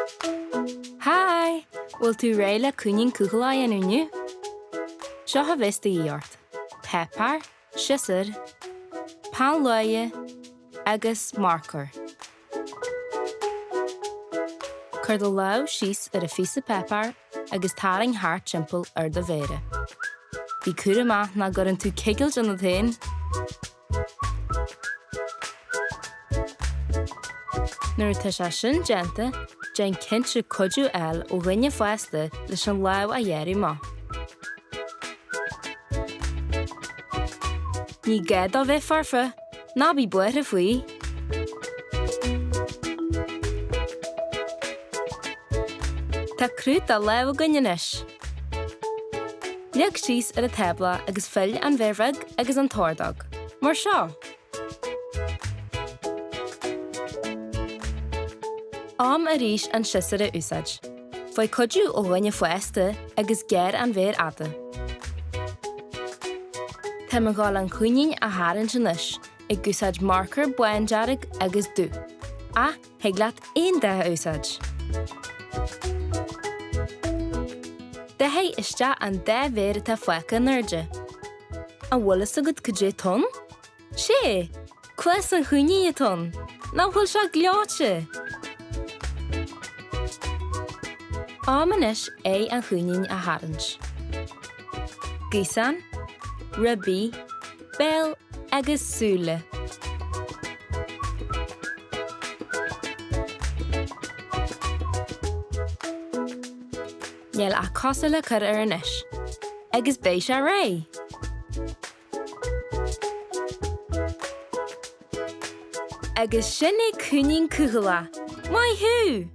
Hi! Bhfuil tú réidh le coinín cúthaileach a dhéanamh inniu? Seo a bheas de dhíth ort, páipéar, siosúr, peann luaidhe agus marcóir. Cuir do lámh síos ar an phíosa páipéir agus tarraing thart timpeall ar do mhéara. Bí cúramach nach gcuireann tú cigilt ionat féin! Nuair atá sé sin déanta, déan cinnte cuidiú a fháil ó dhuine fásta leis an lámh a ghearradh amach. Ní gá dó bheith foirfe, ná bí buartha faoi! Tá cruth do lámh againn anois. Leag síos ar an tábla agus fill an mhéar bheag agus an t-ordóg. Mar seo. Am arís an siosúr a úsáid. Faigh cuidiú ó dhuine fásta agus gearr an mhéar fhada. Táim ag dul an coinín a tharraingt anois, ag úsáid marcóir bándearg agus dubh. Ach Thig leat aon dath a úsáid. Dathaigh isteach an dá mhéar atá fágtha in airde. An bhfuil fhios agat cad é atá ann? Sea! Cluas an choinín atá ann! Nach bhfuil sé gleoite? Am anois aghaidh an choinín a tharraingt. Gaosán, ribí, béal agus súile. Níl ach cosa le cur air anois, agus beidh sé réidh! Agus sin é coinín cúthaileach! Maith thú!